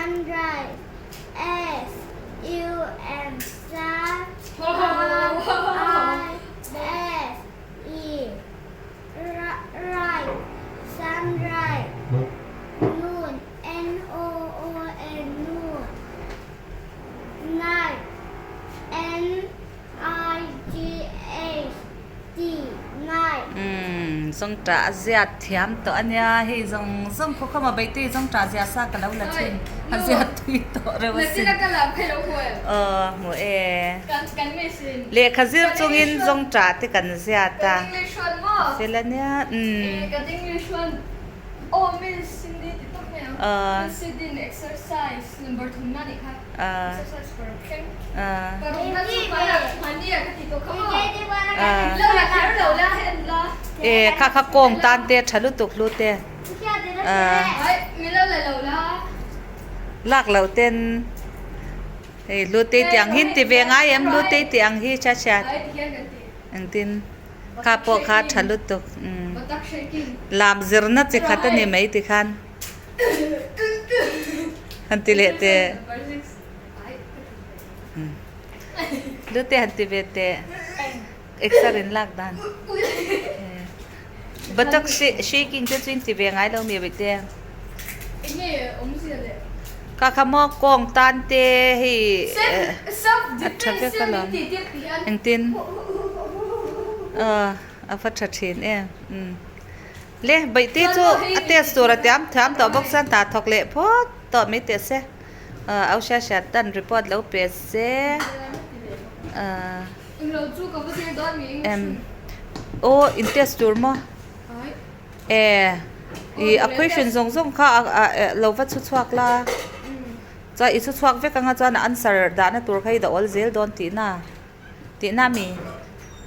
Sunrise S U N Sun R I S E Rise Sunrise Noon N O O N Noon Night N I G H T Night. Umm zawngṭah a ziat thiam tawh a nia hei zawng zawng khaw khawma beitei zawngṭah zia sa ka lo la thin a ziat tui tawh reuh asin aw hmu e lehkha zir chungin zawngṭah te kan ziat a fel a nia umm. Aw. E kha kha kawng tan te tha lutuk hlu te lak loh ten hei hlu te tih ang hi ti ve ngai em hlu te tih ang hi cha chhiat engtin kha pawh kha tha lutuk lam zirna chi khat a ni mai tikhan. Han ti leh teh. Lu te han ti ve teh. Exer in lak dan. Buttock shaking te chu in ti ve ngai lo mi bawih te. Ka kha maw kawng tan te hei a tha vek alawm. Engtin? A va tha thin em. Le, Baihti chu a test tur a tiam thiam tawh bawk chuan ta thawk leh phawt tawh mai teh se. Au hria hria tan report lo pe se. Em, aw in test tur maw? E, i a question zawng zawng kha lo va chhu chhuak la. Chuan i chhu chhuak vek anga chuan a answer dahna tur kha i dah awl zel dawn tihna. Tihna mi?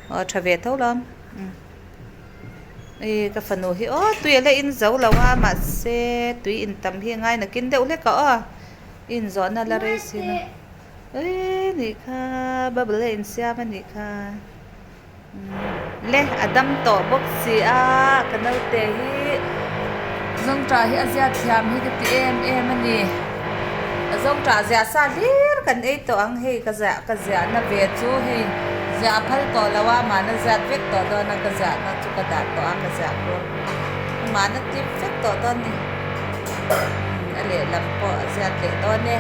Aw tha ve tho lo. Ih ka fanu hi aw tui a la in zo lo a mahse tui in tam hi a ngai nakin deuh hlek a aw i inzawhna la rei si na eii nih kha bubble a insiam a nih kha le a dam tawh bawk si a ka naute hi zawngṭah hi a ziat thiam hi ka ti em em a ni a zawngṭah ziah sa hlir kan ei tawh ang hei ka ziah. Ka ziahna ve chu hei ziah a phal tawh lo a, mahna ziat vek tawh dawn a, ka ziahna chu ka dah tawh a, ka ziah pawh mahna tip vek tawh dawn ni. A lehlam pawh a ziat leh dawn e.